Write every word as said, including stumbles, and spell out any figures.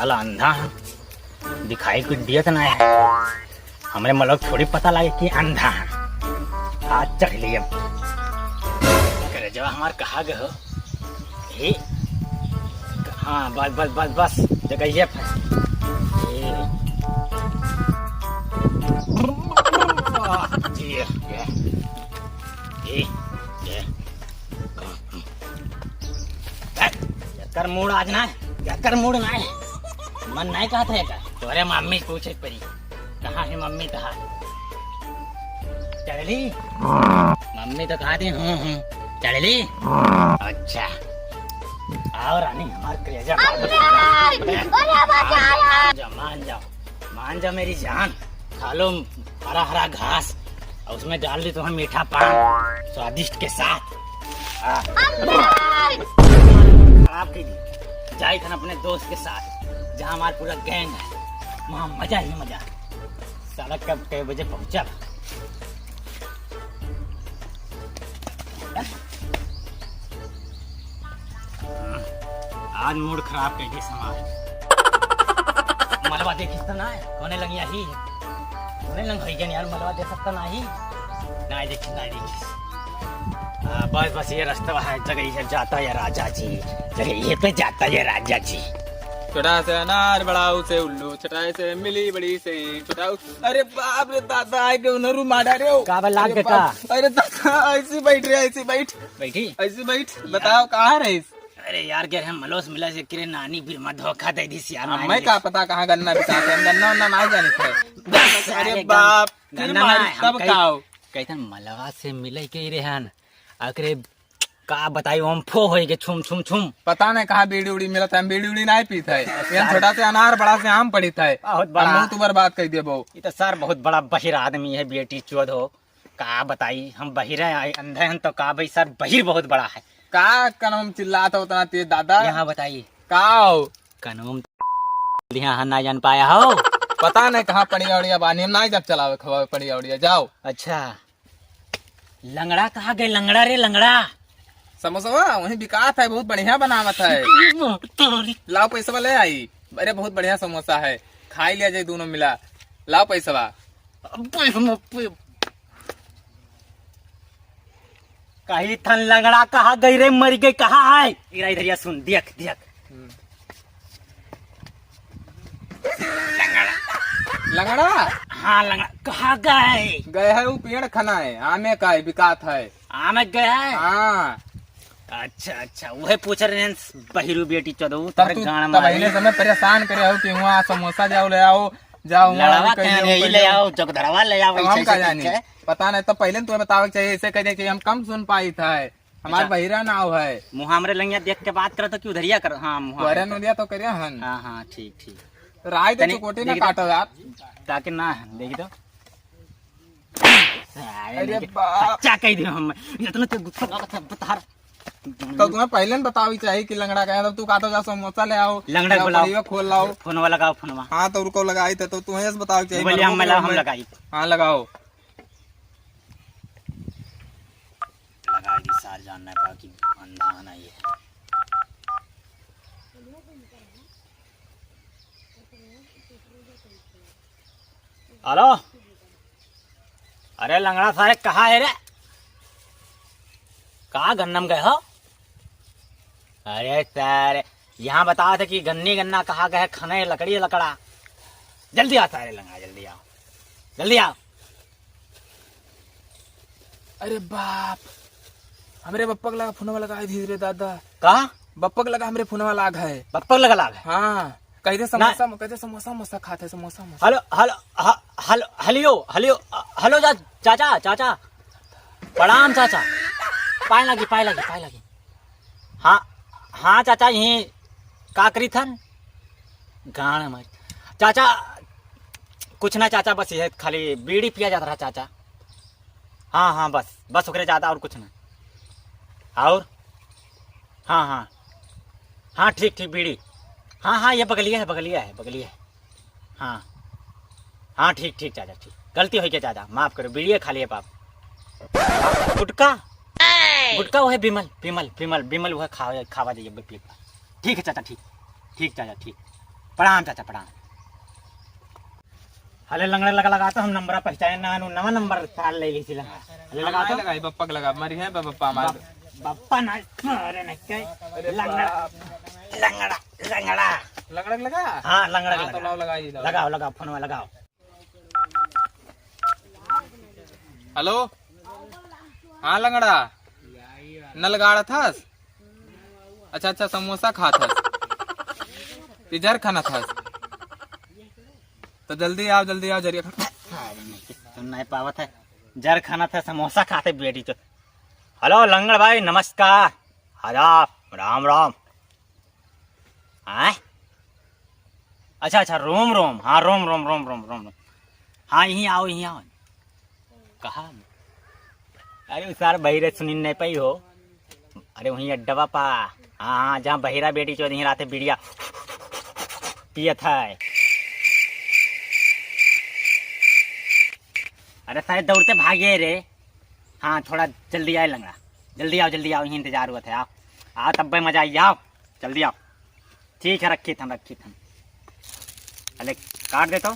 साला अंधा है, दिखाई कुछ दियत ना है। हमरे मलवा के थोड़ी पता लागे कि अंधा है। आज चढ़ लिए। करेजवा हमार कहाँ गए हो? हे? हाँ, बस, बस, बस, बस, जगह ये फंस। हे। ये, ये। हे, ये। एकर मूड आज ना है, एकर मूड ना है। मन नहीं कहत है का? तोरे मम्मी से पूछे पड़ी, कहाँ है मम्मी, कहाँ? चढ़ली? मम्मी तो कहा दी, हूँ, हूँ। चढ़ली? अच्छा। आओ रानी, हमार करेजा। अरे, अरे, बचाओ। मान जाओ, मान जाओ, मान जाओ मेरी जान। खा लो हरा हरा घास और उसमें डाल दी तुम्हें मीठा पान स्वादिष्ट के साथ। हाँ। खराब की दी। जाई थन अपने दोस्त के साथ, जहाँ हमारा पूरा गैंग है, वहाँ मजा ही मजा। साला कब कै बजे पहुँचा? आज मूड खराब कर दिस हमार। मलवा देखिस त ना, कौने लंगिया ही? कौने लंग होई गन यार, मलवा देखत त नाही। नाही देखिस, नाही देखिस। आ, बस, बस ये रास्ता है, जगह ये जाता है राजा जी, जगह ये पे जाता है राजा जी। छोटा से अनार, बड़ा उसे उल्लू, छोटा से मिली, बड़ी से छोटा। अरे बाप रे दादा, आए के उन्हें रू मारा रे हो। का बा, लाग अरे के बाप, का? अरे दादा, ऐसे बैठ रे, ऐसे बैठ। बैठी? ऐसे बैठ, यार। बताओ, कहाँ रहिस? अरे यार, गिरे हम मलवा से मिला से, गिरे नानी बीर मा धोखा दे दिस यार, अब नानी मैं का पता कहाँ गन्ना बिकात है, हम गन्ना उन्ना ना जाने थे। बस, अरे अरे बाप, गन-, फिर गन्ना मारी, ना, हम तब कही-, का हो? कही थन मलवा से मिले के ही रहन, अकरे का बताई, ओम्फो होई के छुम, छुम, छुम। पता नहीं कहाँ बीड़ी उड़ी मिलत है, हम बीड़ी उड़ी नहीं पीत है। ये सार छोटा से अनार, बड़ा से आम पड़ित है। बहुत बड़ा। हम मुंह तू बर्बाद कर देबो। ये तो सर बहुत बड़ा बहिर आदमी है, बेटी चोद हो। का बताई, हम बहिर हैं, अंधे हैं तो का भाई सर, बहिर बहुत बड़ा है। का कनवा में चिल्लात हो उतना तेज दादा? यहाँ बताई। का हो? कनवा में यहाँ ना जान पाया हो। पता नहीं कहाँ पड़िया उड़िया बानी, हम ना जब चलावे खवावे पड़िया उड़िया, जाओ। अच्छा, लंगड़ा कहाँ गए? लंगड़ा रे, लंगड़ा। समोसवा वहीं बिकात है, बहुत बढ़िया बनावत है। तोरी। लाओ पैसवा ले आई। अरे बहुत बढ़िया समोसा है, खाई लिया जाए दोनों मिला। लाओ पैसवा। अबे हम, अबे। कही थन लंगड़ा कहाँ गई रे, मर गई, कहाँ है? इरा इधर या सुन, देख, देख। हम्म। लंगड़ा? हाँ, लंगड़ा। कहाँ गए? गए है, वो पेड़ खना है, आमे का है, बिकात है। आमे गए है? हाँ। अच्छा, अच्छा, वही पूछ रहे हैं, बहिरू बेटी चोदो, तब तोहरे तू गाँड़ तब मारी। पहले समय परेशान करे हो कि हुआ समोसा जाओ ले आओ, जाओ हुआ लड़वा कहीं कहे यही ले आओ, जगधरवा ले आओ, तब हम ऐसे का ऐसे जानी? कहे। पता नहीं, तब पहले तुम्हें बतावे के चाहिए, ऐसे कह दे कि हम कम सुन पाई था। हमार अच्छा। बहिरा नाव है। मुँह हमरे लंगिया देख के बात करत हो कि उधरिया कर? हाँ, मुँह तोरे पे। नोरिया तो करिया हन। हाँ, हाँ, ठीक, ठीक। राय तो तनी चुकोटी ना देखी तो। काटो यार। ताकि ना है, देखी तो। अरे अरे नहीं, बाप। अच्छा कह दियो हम। इतना तो गुस्सा लागत है, बता। तो तुम्हें पहले न बतावे चाहिए कि लंगड़ा का है, तब तू कहतो जा समोसा ले आओ, लंगड़ा या खोलाओ। बढ़िया खोल लाओ। फोनवा लगाओ, फोनवा। हाँ, तो रुको लगाई थे, तो तुम्हें ऐसे बतावे चाहिए, बोलिए, हम मरबो मिलाओ, करो हम मैं। लगाई। हाँ, लगाओ। लगाई दी सार, जान ना पाओ कि अंधा ना ये। हेलो, अरे लंगड़ा सारे कहाँ है रे? कहाँ गन्ना में गए हो? अरे सारे, यहाँ बताओ थे कि गन्नी गन्ना कहाँ गए, खने लकड़ी लकड़ा। जल्दी आओ सारे लंगड़ा, जल्दी आओ, जल्दी आओ। अरे बाप, हमरे बप्पक लगा फोनवा लगा दिस रे दादा। का? बप्पक लगा हमरे फोनवा लाग है। बप्पक लगा लाग है? हाँ, कहते ना। समोसा, कहते समोसा, समोसा खाते, समोसा, समोसा। हेलो, हेलो, ह-, हेलो, हलियो, हलियो, अ, हेलो जा, चाचा, चाचा। प्रणाम चाचा। पाए लागी, पाए लागी, पाए लागी। हाँ, हाँ चाचा, यहीं का करी थन? गाँड़ मारी। चाचा, कुछ ना चाचा, बस यह खाली बीड़ी पिया जात रहा चाचा। हाँ, हाँ, बस, बस ओकरे ज्यादा और कुछ ना। और? हाँ, हाँ। हाँ, ठीक, ठीक, बीड़ी। हाँ, हाँ, ये बगलिया है, बगलिया है, बगलिया है। हाँ। हाँ, ठीक, ठीक, चाचा, ठीक। गलती होई के चाचा, माफ करो, बीड़िए खा लिए बाप। गुटखा? गुटखा वो है विमल, विमल, विमल, विमल वो है खावा, खावा जाइए, बिल्कुल। ठीक है चाचा, ठीक। ठीक चाचा, ठीक। प्रणाम चाचा, प्रणाम। हले लंगड़ा लगा, लगा तो हम नंबर पहचाने ना, नु नवा नंबर तार ले ली सिला। हले लगा तो। लगाई, बप्पा के लगा, मरी है बप्पा हमारे। बप-, बप्पा ना, अरे नहीं कहे। अरे लंगड़ा, बाप। लंगड़ा, लंगड़ा। लंगड़ा के लगा? हाँ, लंगड़ा के हाँ, तो लगा। लाओ, लगाई, लाओ। लगाओ, लगाओ, फोन में लगाओ। हेलो, हाँ लंगड़ा, नल गाड़त हस? अच्छा, अच्छा, समोसा खात हस, इजर खनत हस, तो जल्दी आओ, जल्दी आओ, जरिया खा। सुन नहीं पावत है, जर खनत है, समोसा खाते बेटी तो। हेलो लंगड़ भाई, नमस्कार, आदाब, राम राम। हाँ? अच्छा, अच्छा, रोम रोम, हाँ, रोम रोम, रोम रोम, रोम रोम। हाँ, यहीं आओ, यहीं आओ। कहाँ? अरे, उ सार बहिरे सुनिन नहीं पाई हो। अरे, वहीं अड्डवा पा। हाँ, हाँ, जहाँ बहिरा बेटी चोद यहीं राते बीड़िया पियत है। अरे, सारे दौड़ते भागे रे। हाँ, थोड़ा जल्दी आए लंगड़ा। जल्दी आओ, जल्दी आओ, यहीं इंतजार हुआ था। आओ, आओ, तब्बे मजा आई, आओ। जल्दी आओ। ठीक है, रखित हम, रखित हम। अले, काट दे तो।